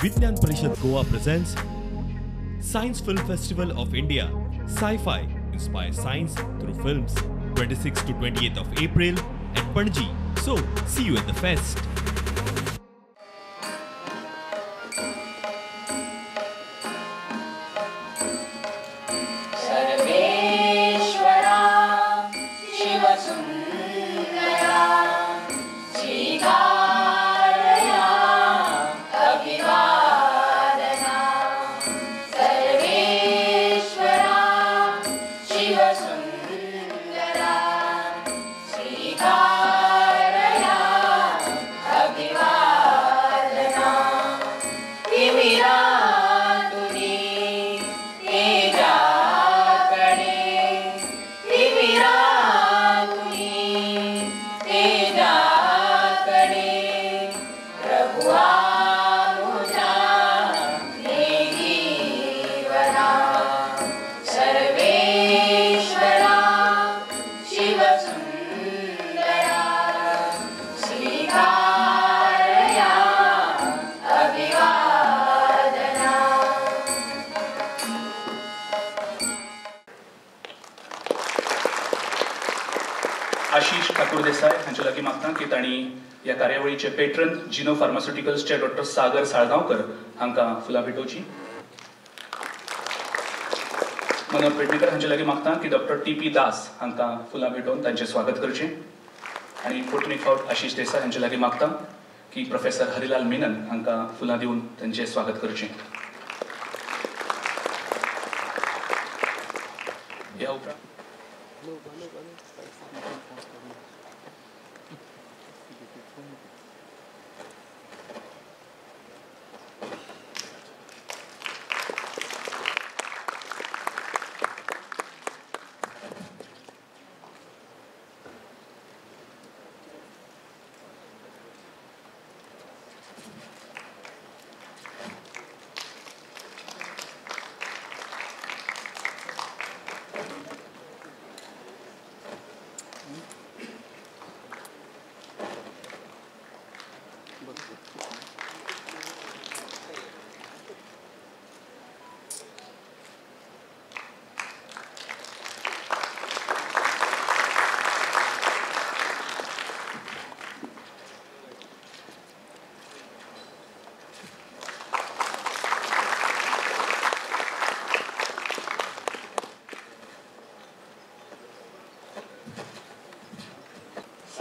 Vidnyan Parishad Goa presents Science Film Festival of India, Sci-Fi, Inspire Science Through Films, 26 to 28th of April at Panaji. So, see you at the fest. Sarveshwara Shivasundara Srikaraya Abhivadana Sarveshwara Shivasundara Srikaraya Abhivadana Timiratuni Tejakade Timiratuni Tejakade Prabhu Amucha Negivara Sarveshwara Shivasundara Srikaraya Abhivadana. Ashish Thakur Desai हांचे लागीं मागता की तांणी ह्या कार्यावळीचे patron जिनो फार्मास्युटिकल्सचे doctor सागर साळगांवकर हांकां फुलां भेटोवची. मनोहर पेडणेकर हांचे लागीं मागता की डॉक्टर टी पी दास हांकां फुलां भेटोवन तांचें स्वागत करचें. आनी परतून एक फावट आशिश देसाय हांचे लागीं मागता की प्रोफेसर हरिलाल मेनन हांकां फुलां दिवन तांचें स्वागत करचें. ह्या उपरांत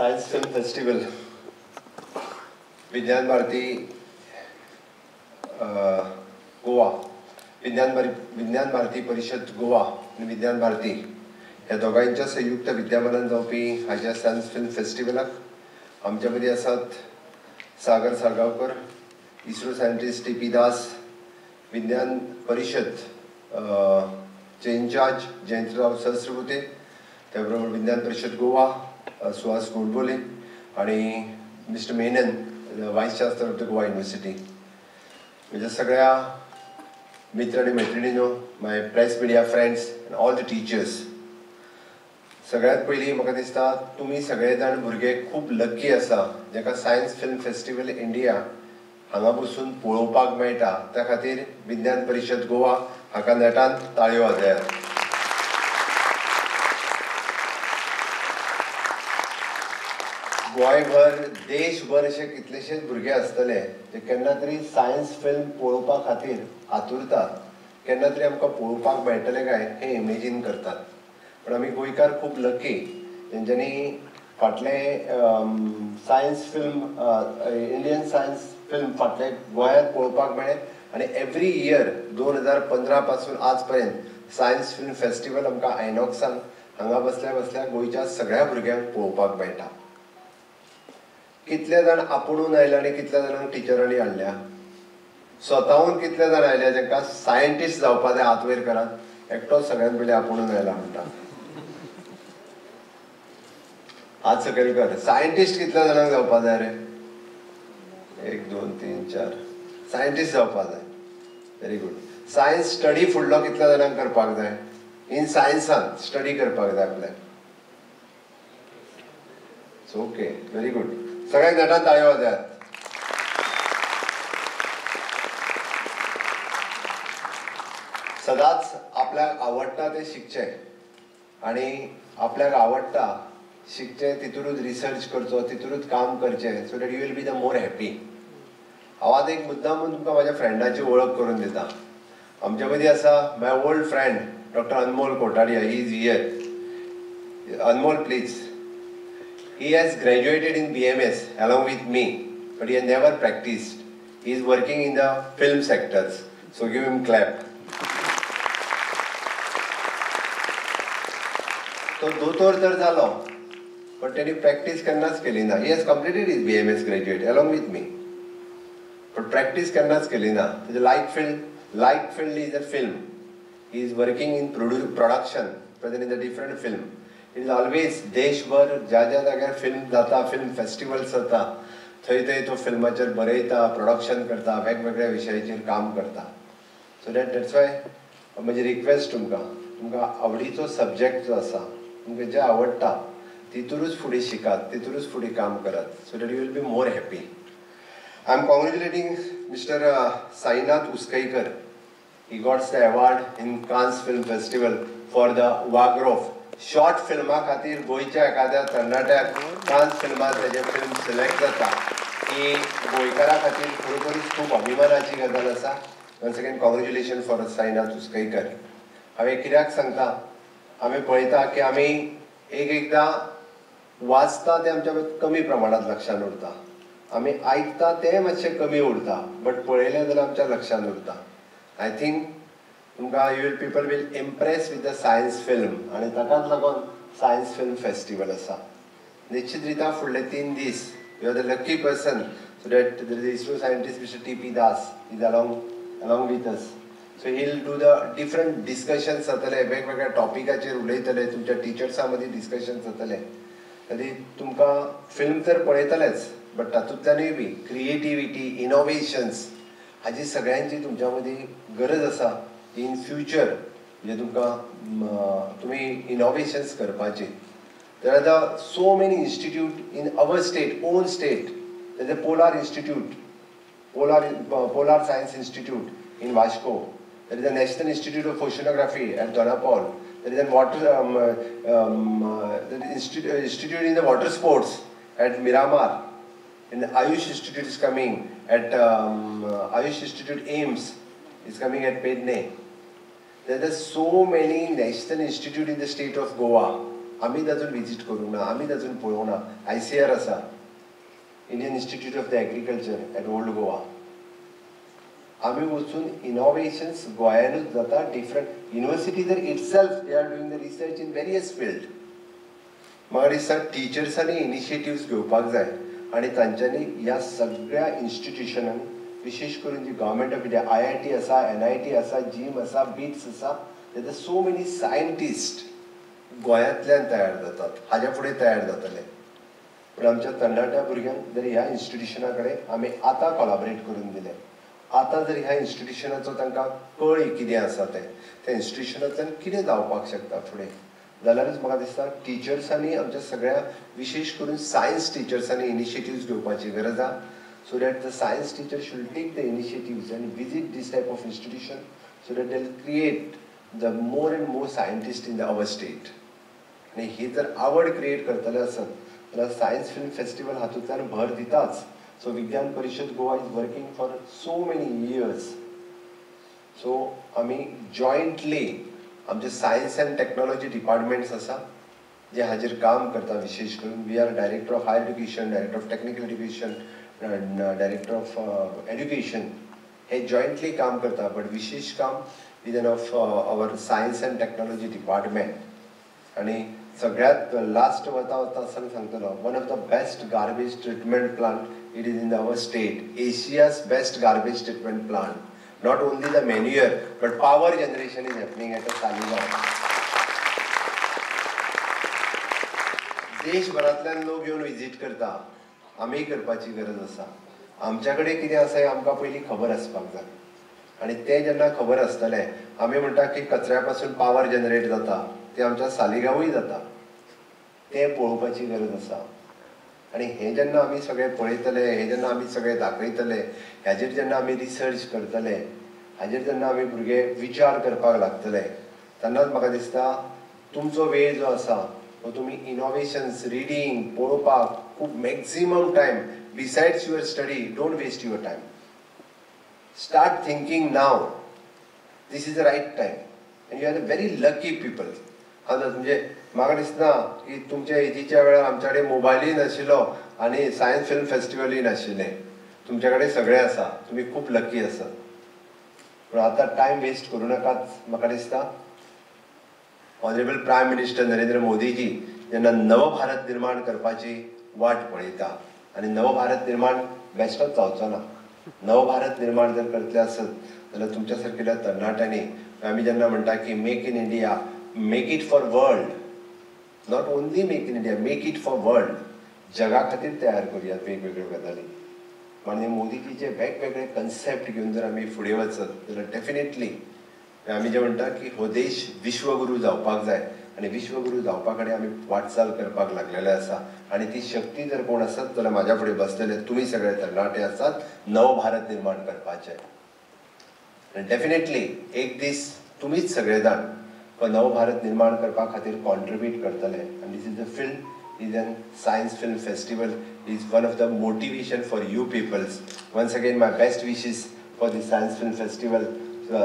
Science film festival Vidnyan Bharati Goa, Vidnyan Bharati Parishad Goa आनी विज्ञान भारती ह्या दोगांयच्या संयुक्त विद्यमानान जावपी हाज्या सायन्स फिल्म फेस्टिवलाक आमच्या मदीं आसात Sagar Salgaonkar, ISRO scientist T P Das, Vidnyan Parishad चे इन्चार्ज जयंतराव सहस्रबुते, त्या बरोबर विज्ञान परिशद गोवा सुहास गोडबोले आणि mister Menon, vice chancellor of the Goa university. म्हणजे सगळ्या मित्र आणि मैत्रिणींनो, my press media friends and all the teachers, सगळ्यात पयलीं म्हाका दिसता तुमी सगळे जाण भुरगे खूब लकी आसा जाका सायन्स फिल्म फेस्टिवल इंडिया हांगा बसून पळोवपाक मेळटा. त्या खातीर विज्ञान परिशद गोवा हाका नेटान ताळयो वाजयात. गोंयभर देशभर अशे कितलेशेच भुरगे आसतले जे केन्ना तरी सायन्स फिल्म पळोवपा खातीर आतुरतात, केन्ना तरी आमकां पळोवपाक मेळटलें काय हें इमेजीन करतात. पण आमी गोंयकार खूब लकी तेंच्यांनी फाटले science film, Indian science film फाटले गोंयांत पळोवपाक मेळ्ळें आनी एवरी इयर 2015 पासून आज पर्यंत सायन्स फिल्म फेस्टिवल आमकां आयनॉक्सान हांगा बसल्या बसल्या गोंयच्या सगळ्या भुरग्यांक पळोवपाक मेळटा. कितले जाण आपुणून आयले आनी कितल्या जाणांक टिचरांनी हाडल्या, स्वताहून कितले जाण आयले जांकां सायंटिस्ट जावपा जाय हात वयर करात. एकटोच सगळ्यान पयलीं आपुणून आयला म्हणटा, हात सकयल कर. सायंटिस्ट कितल्या जाणांक जावपा जाय रे? 1 2 3 4 सायंटिस्ट जावपा जाय. Very good. Science study फुडलो कितल्या जाणांक करपाक जाय? इन सायन्सान स्टडी करपाक जाय आपल्याक. Okay, very good. सगळ्यांक नेटान ताळयो वाजयात. सदांच आपल्याक आवडटा तें शिकचें आनी आपल्याक आवडटा शिकचें तितूनच रिसर्च करचो, तितूनच काम करचें, so that you will be the more happy. हांव आतां एक मुद्दाम म्हूण तुमकां म्हाज्या फ्रेंडाची वळख करून दिता. आमच्या मदीं आसा my old friend doctor Anmol Kotadia. He is here. Anmol please. He has graduated in BMS along with me, but he has never practiced. He is working in the film sectors. So give him clap. तो दोतोर तर जालो, पण त्यांनी practice केन्नाच केली ना. He has completed his BMS graduate along with me, पण प्रॅक्टीस केन्नाच केली ना. तेजे like field is a film. He is working in production present in the different film. It is always देशभर ज्या ज्या जाग्यार फिल्म जाता, फिल्म फेस्टिवल्स जाता, थंय थंय तो फिल्माचेर बरयता, प्रोडक्शन करता, वेगवेगळ्या विशयाचेर काम करता. सो that's why म्हजी रिक्वेस्ट तुमकां, तुमकां आवडीचो सब्जेक्ट जो आसा, तुमकां जें आवडटा तितूनच फुडें शिकात, तितूनच फुडें काम करात, so that you will be more happy. I am congratulating mister Sainath Uskaikar. He got the award in Cannes Film Festival for the Wagrove. Short फिल्मा खातीर गोंयच्या एखाद्या तरणाट्याक कान्स फिल्मांत तेजें फिल्म सिलेक्ट जाता ही गोंयकारां खातीर खरोखरीच खूब अभिमानाची गजाल आसा. Once again congratulation for Sainath Uskaikar. हांवें कित्याक सांगता, आमी पळयता की आमी एक एकदां वाचता तें आमच्या कमी प्रमाणांत लक्षांत उरता, आमी आयकता तें मातशें कमी उरता, बट पळयलें जाल्यार आमच्या लक्षांत उरता. I think तुमकां you will people will impress with the science film आनी ताकाच लागून सायन्स फिल्म फेस्टिवल आसा. निश्चित रित्या फुडले 3 दीस you are the lucky person, so that there is ISRO scientist mister T P Das is along with us. So he will do the different discussions जातले, वेगवेगळ्या टॉपिकाचेर उलयतले, तुमच्या टिचर्सां मदीं डिस्कशन्स जातले. आनी तुमकां फिल्म तर पळयतलेच, बट तातूंतल्यानूय बी क्रिएटिविटी, इनोवेशन्स हाजी सगळ्यांची तुमच्या मदीं गरज आसा इन फ्युचर. म्हणजे तुमकां तुमी इनोवेशन्स करपाची. There are the so many institute in our state, own state. There is a polar institute, polar science institute in Vasco. There is a national institute of oceanography at Dona Paula. There is a water institute in the water sports at Miramar. And the Ayush Institute is coming at Ayush Institute AIMS is coming at Pedne. There are so many national institute in the state of Goa. आमी तातूंत visit करूंक ना, आमी तातूंत पळोवंक ना. ICR आसा, Indian Institute of the Agriculture at Old Goa. आमी वचून इनोवेशन्स गोंयानूच जाता. डिफरंट युनिवर्सिटी जर itself they are doing the research in various field. म्हाका दिसता टिचर्सांनी इनिशिएटिव्स घेवपाक जाय आनी तांच्यांनी ह्या सगळ्या इन्स्टिट्युशनान, विशेष करून जी गव्हर्मेंट ऑफ इंडिया IIT आसा, NIT आसा, जीम आसा, बिट्स आसा, there are so many scientist गोंयांतल्यान तयार जातात, हाज्या फुडें तयार जातले. पूण आमच्या तरणाट्या भुरग्यांक जर ह्या इन्स्टिट्युशना कडेन आमी आतां कोलाबरेट करून दिलें, आतां जर ह्या इन्स्टिट्युशनाचो तांकां कळ्ळी कितें आसा तें, त्या इन्स्टिट्युशनांतल्यान कितें जावपाक शकता फुडें, जाल्यारूच म्हाका दिसता टिचर्सांनी आमच्या सगळ्या विशेष करून सायन्स टिचर्सांनी इनिशिएटिव्स घेवपाची गरज आसा. So that the science teacher should take the initiatives and visit this type of institution so that they will create the more and more scientist in the our state. आनी ही जर आवड create करतले आसत जाल्यार science film festival हातूंतल्यान भर दिताच. So Vigyan Parishad Goa is working for so many years. So आमी जॉयंटली आमचे सायन्स अँड टॅक्नॉलॉजी डिपार्टमेंट्स आसा जे हाजेर काम करता. विशेष करून we are director of higher education, director of technical education, director of education hey jointly काम करता. बट विशेष काम is of our science and technology department. आनी सगळ्यात लास्ट वता वता आसतना सांगतलो, one of the best garbage treatment plant it is in our state, Asia's best garbage treatment plant. Not only the manure but power generation is happening at a Saligao. देशभरांतल्यान लोक येवन visit करता. आमी करपाची गरज आसा. आमच्या कडेन कितें आसा हें आमकां पयलीं खबर आसपाक जाय आनी तें जेन्ना खबर आसतलें, आमी म्हणटा की कचऱ्या पासून पावर जनरेट जाता, तें आमच्या सालिगांवूय जाता, तें पळोवपाची गरज आसा. आनी हें जेन्ना आमी सगळें पळयतले, हें जेन्ना आमी सगळें दाखयतले, हाजेर जेन्ना आमी रिसर्च करतले, हाजेर जेन्ना आमी भुरगे विचार करपाक लागतले तेन्नाच म्हाका दिसता तुमचो वेळ जो आसा तो तुमी इनोवेशन्स रिडींग पळोवपाक खूब maximum time besides your study don't waste your time. Start thinking now. This is the right time and you are a very lucky people. आतां म्हणजे म्हाका दिसना की तुमच्या एजीच्या वेळार आमच्या कडेन मोबायलूय नाशिल्लो आनी सायन्स फिल्म फेस्टिवलूय नाशिल्लें. तुमच्या कडेन सगळें आसा, तुमी खूब लकी आसात. पूण आतां टायम वेस्ट करूं नाकात. म्हाका दिसता honourable prime minister Narendra Modiji जेन्ना नव भारत निर्माण करपाची वाट पळयता आनी नव भारत निर्माण बेश्टोच जावचो ना. नव भारत निर्माण जर करतले आसत जाल्यार तुमच्या सारकेल्या तरणाट्यांनी आमी जेन्ना म्हणटा की make in India, make it for world, not only make in India, make it for world, जगा खातीर तयार करुया वेगवेगळ्यो गजाली. माननीय मोदीजीचे वेगवेगळे कन्सेप्ट घेवन जर आमी फुडें वचत जाल्यार डेफिनेटली आमी जे म्हणटा की हो देश विश्वगुरू जावपाक जाय आनी विश्वगुरू जावपा कडेन आमी वाटचाल करपाक लागलेले आसा. आनी ती शक्ती जर कोण आसत जाल्यार म्हाज्या फुडें बसलेले तुमी सगळे तरणाटे आसात नव भारत निर्माण करपाचे. आनी डेफिनेटली एक दीस तुमीच सगळे जाण नव भारत निर्माण करपा खातीर कॉन्ट्रिब्यूट करतले. आनी this is a film is an science film festival is one of the motivation for you peoples. Once again my best wishes for the science film festival,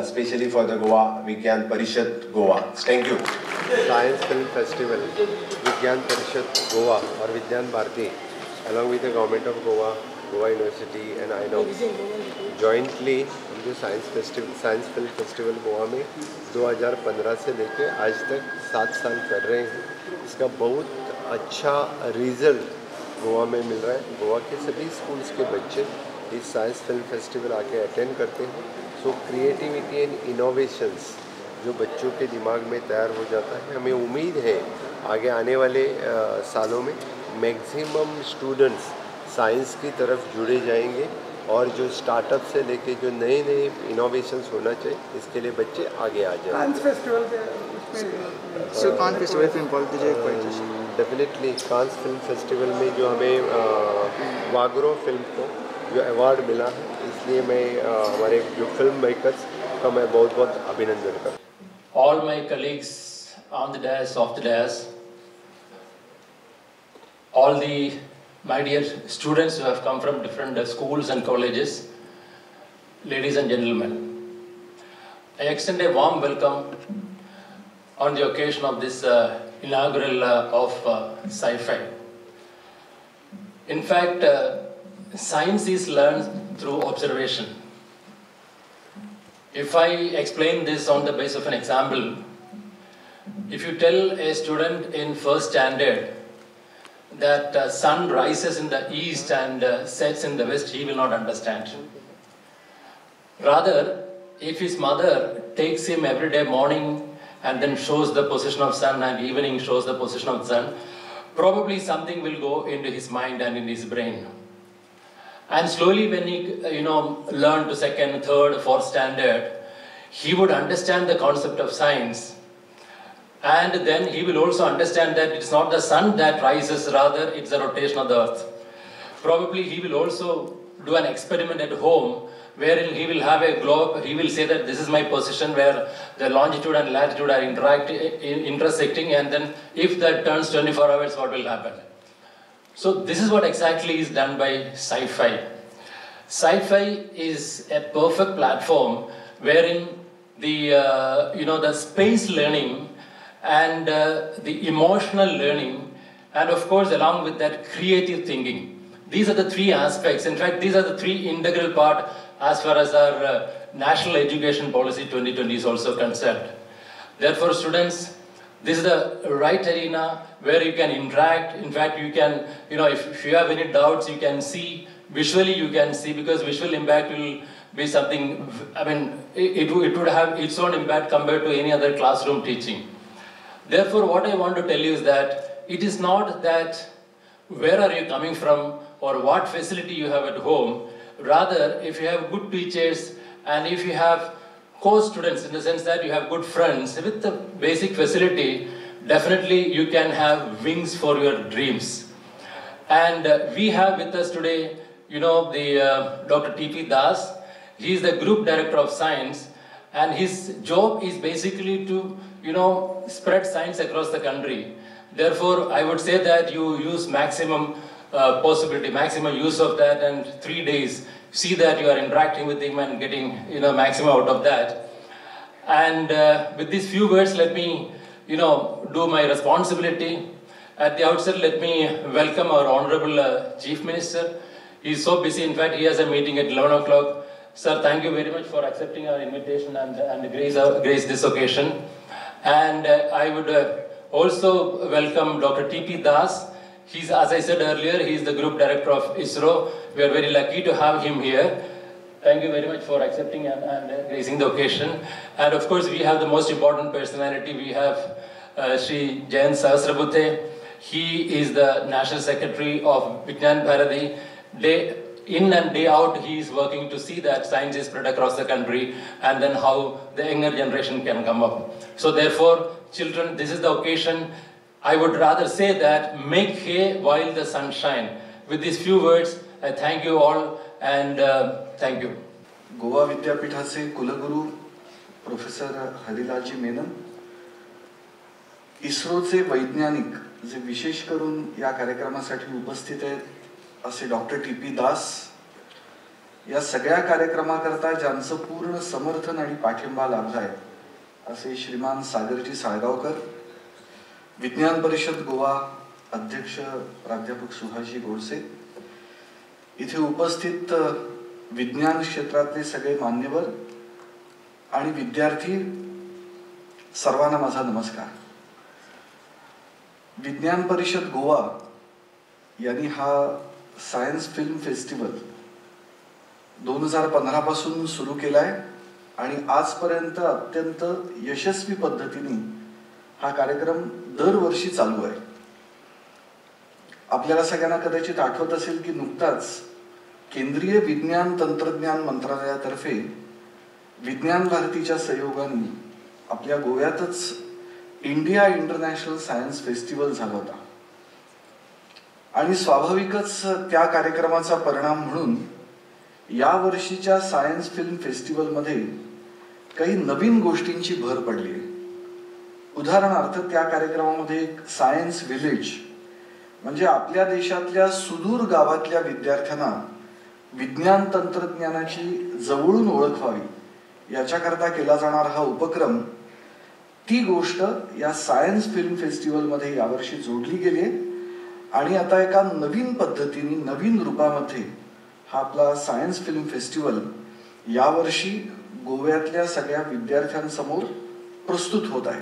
specially for the Goa Vigyan Parishad Goa. Thank you. Science film festival Vigyan Parishad Goa Aur Vigyan Bharati along with the government of Goa, Goa University and INOX jointly हम जो science film festival Goa में 2015 से लेके आज तक 7 साल कर रहे हैं. इसका बहुत अच्छा रिज़ल्ट गोवा में मिल रहा है. गोवा के सभी स्कूल्स के बच्चे इस साइंस फिल्म फेस्टिवल आके अटेंड करते हैं. सो क्रिएटिविटी एंड इनोवेशंस जो बच्चों के दिमाग में तैयार हो जाता है, हमें उम्मीद है आगे आने वाले सालों में मैक्सिमम स्टूडेंट्स साइंस की तरफ जुड़े जाएंगे और जो स्टार्टअप से लेके जो नए नए इनोवेशंस होना चाहिए इसके लिए बच्चे आगे आ जाएंगे. डेफिनेटली कांस फिल्म फेस्टिवल में जो हमें वागरो फिल्म को जो अवार्ड मिला है, इसलिए मैं हमारे जो फिल्म मेकर्स का मैं बहुत बहुत अभिनंदन करता हूँ. All my colleagues on the dais, off the dais, all the my dear students who have come from different schools and colleges, ladies and gentlemen, I extend a warm welcome on the occasion of this inaugural of Sci-Fi. In fact, science is learned through observation. If I explain this on the basis of an example, if you tell a student in first standard that sun rises in the east and sets in the west, he will not understand. Rather, if his mother takes him every day morning and then shows the position of sun and evening shows the position of sun, probably something will go into his mind and in his brain. And slowly when he, learned to second, third, fourth standard, he would understand the concept of science. And then he will also understand that it's not the sun that rises, rather it's the rotation of the earth. Probably he will also do an experiment at home wherein he will have a globe, he will say that this is my position where the longitude and latitude are intersecting, and then if that turns 24 hours, what will happen? So this is what exactly is done by Sci-Fi. Sci-Fi is a perfect platform wherein the, the space learning and the emotional learning, and of course along with that creative thinking. These are the three aspects. In fact, these are the three integral part as far as our National Education Policy 2020 is also concerned. Therefore, students, this is the right arena where you can interact. In fact, you can, if you have any doubts, you can see, visually you can see, because visual impact will be something, I mean, it would have its own impact compared to any other classroom teaching. Therefore, what I want to tell you is that it is not that where are you coming from or what facility you have at home. Rather, if you have good teachers and if you have co-students, in the sense that you have good friends with the basic facility, definitely you can have wings for your dreams. And we have with us today, the Dr. T.P. Das. He is the Group Director of Science, and his job is basically to, you know, spread science across the country. Therefore, I would say that you use maximum possibility, maximum use of that, and 3 days, see that you are interacting with him and getting, you know, maximum out of that. And with these few words, let me, you know, do my responsibility. At the outset, let me welcome our Honorable Chief Minister. He is so busy. In fact, he has a meeting at 11 o'clock. Sir, thank you very much for accepting our invitation and grace this occasion. And I would also welcome Dr. T.P. Das. He's, as I said earlier, he is the Group Director of ISRO. We are very lucky to have him here. Thank you very much for accepting and gracing the occasion. And of course, we have the most important personality. We have Shri Jayant Sahasrabudhe. He is the National Secretary of Vigyan Bharati. Day in and day out, he is working to see that science is spread across the country and then how the younger generation can come up. So therefore, children, this is the occasion. I would rather say that make hay while the sun shines. With these few words, I thank you all and thank you. Goa विद्यापीठाचे कुलगुरू professor हरिलालजी Menon, इस्रोचे वैज्ञानिक जे विशेष करून या कार्यक्रमासाठी उपस्थित आहेत असे डॉक्टर टी पी दास, या सगळ्या कार्यक्रमाकरता ज्यांचं पूर्ण समर्थन आणि पाठिंबा लाभला आहे असे श्रीमान सागरजी साळगावकर, विज्ञान परिषद गोवा अध्यक्ष प्राध्यापक सुभाषजी गोडसे, इथे उपस्थित विज्ञान क्षेत्रातले सगळे मान्यवर आणि विद्यार्थी, सर्वांना माझा नमस्कार. विज्ञान परिषद गोवा यांनी हा सायन्स फिल्म फेस्टिवल 2015 पासून सुरू केला आहे आणि आजपर्यंत अत्यंत यशस्वी पद्धतीने हा कार्यक्रम दरवर्षी चालू आहे. आपल्याला सगळ्यांना कदाचित आठवत असेल की नुकताच केंद्रीय विज्ञान तंत्रज्ञान मंत्रालयातर्फे विज्ञान भारतीच्या सहयोगाने आपल्या गोव्यातच इंडिया इंटरनॅशनल सायन्स फेस्टिवल झाला होता आणि स्वाभाविकच त्या कार्यक्रमाचा परिणाम म्हणून या वर्षीच्या सायन्स फिल्म फेस्टिवलमध्ये काही नवीन गोष्टींची भर पडली आहे. उदाहरणार्थ त्या कार्यक्रमामध्ये एक सायन्स व्हिलेज म्हणजे आपल्या देशातल्या सुदूर गावातल्या विद्यार्थ्यांना विज्ञान तंत्रज्ञानाची जवळून ओळख व्हावी याच्याकरता केला जाणारा हा उपक्रम, ती गोष्ट या सायन्स फिल्म फेस्टिवलमध्ये यावर्षी जोडली गेली आहे आणि आता एका नवीन पद्धतीने नवीन रूपामध्ये हा आपला सायन्स फिल्म फेस्टिवल यावर्षी गोव्यातल्या सगळ्या विद्यार्थ्यांसमोर प्रस्तुत होत आहे.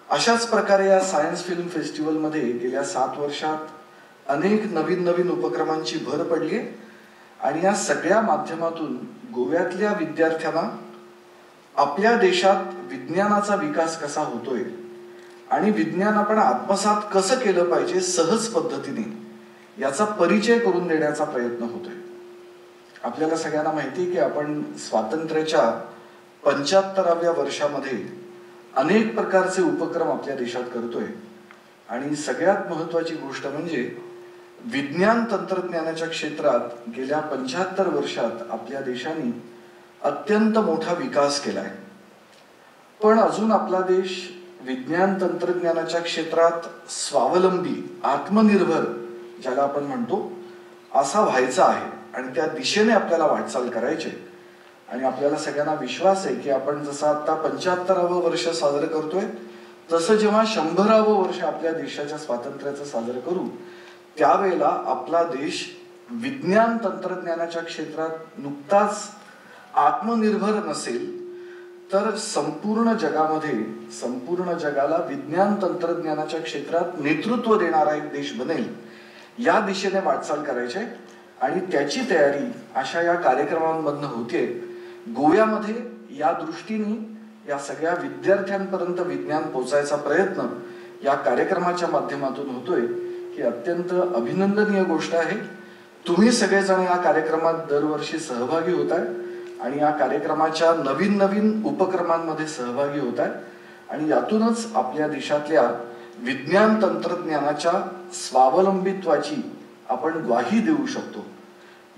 अशाच प्रकारे या सायन्स फिल्म फेस्टिवलमध्ये गेल्या 7 वर्षात अनेक नवीन नवीन उपक्रमांची भर पडली आहे आणि या सगळ्या माध्यमातून गोव्यातल्या विद्यार्थ्यांना आपल्या देशात विज्ञानाचा विकास कसा होतोय आणि विज्ञान आपण आत्मसात कसं केलं पाहिजे सहज पद्धतीने याचा परिचय करून देण्याचा प्रयत्न होतोय. आपल्याला सगळ्यांना माहिती आहे की आपण स्वातंत्र्याच्या 75व्या वर्षामध्ये अनेक प्रकारचे उपक्रम आपल्या देशात करतोय आणि सगळ्यात महत्त्वाची गोष्ट म्हणजे विज्ञान तंत्रज्ञानाच्या क्षेत्रात गेल्या 75 वर्षात आपल्या देशाने अत्यंत मोठा विकास केला आहे. पण अजून आपला देश विज्ञान तंत्रज्ञानाच्या क्षेत्रात स्वावलंबी, आत्मनिर्भर ज्याला आपण म्हणतो असा व्हायचा आहे आणि त्या दिशेने आपल्याला वाटचाल करायची. आणि आपल्याला सगळ्यांना विश्वास आहे की आपण जसं आता 75वं वर्ष साजरं करतोय तसं जेव्हा 100वं वर्ष आपल्या देशाच्या स्वातंत्र्याचं साजरं करू त्यावेळेला आपला देश विज्ञान तंत्रज्ञानाच्या क्षेत्रात नुकताच आत्मनिर्भर नसेल तर संपूर्ण जगामध्ये, संपूर्ण जगाला विज्ञान तंत्रज्ञानाच्या क्षेत्रात नेतृत्व देणारा एक देश बनेल या दिशेने वाटचाल करायची आणि त्याची तयारी अशा या कार्यक्रमांमधनं होते. गोव्यामध्ये या दृष्टीने या सगळ्या विद्यार्थ्यांपर्यंत विज्ञान पोचायचा प्रयत्न या कार्यक्रमाच्या माध्यमातून होतोय, ही अत्यंत अभिनंदनीय गोष्ट आहे. तुम्ही सगळेजण या कार्यक्रमात दरवर्षी सहभागी होताय आणि या कार्यक्रमाच्या नवीन नवीन उपक्रमांमध्ये सहभागी होत आहे आणि यातूनच आपल्या देशातल्या विज्ञान तंत्रज्ञानाच्या स्वावलंबित्वाची आपण ग्वाही देऊ शकतो.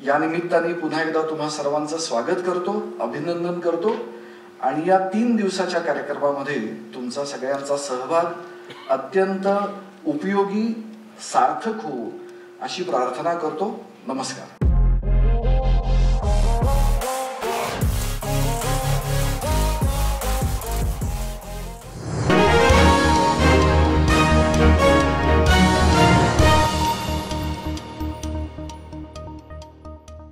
या निमित्ताने पुन्हा एकदा तुम्हा सर्वांचं स्वागत करतो, अभिनंदन करतो आणि या 3 दिवसाच्या कार्यक्रमामध्ये तुमचा सगळ्यांचा सहभाग अत्यंत उपयोगी, सार्थक हो अशी प्रार्थना करतो. नमस्कार.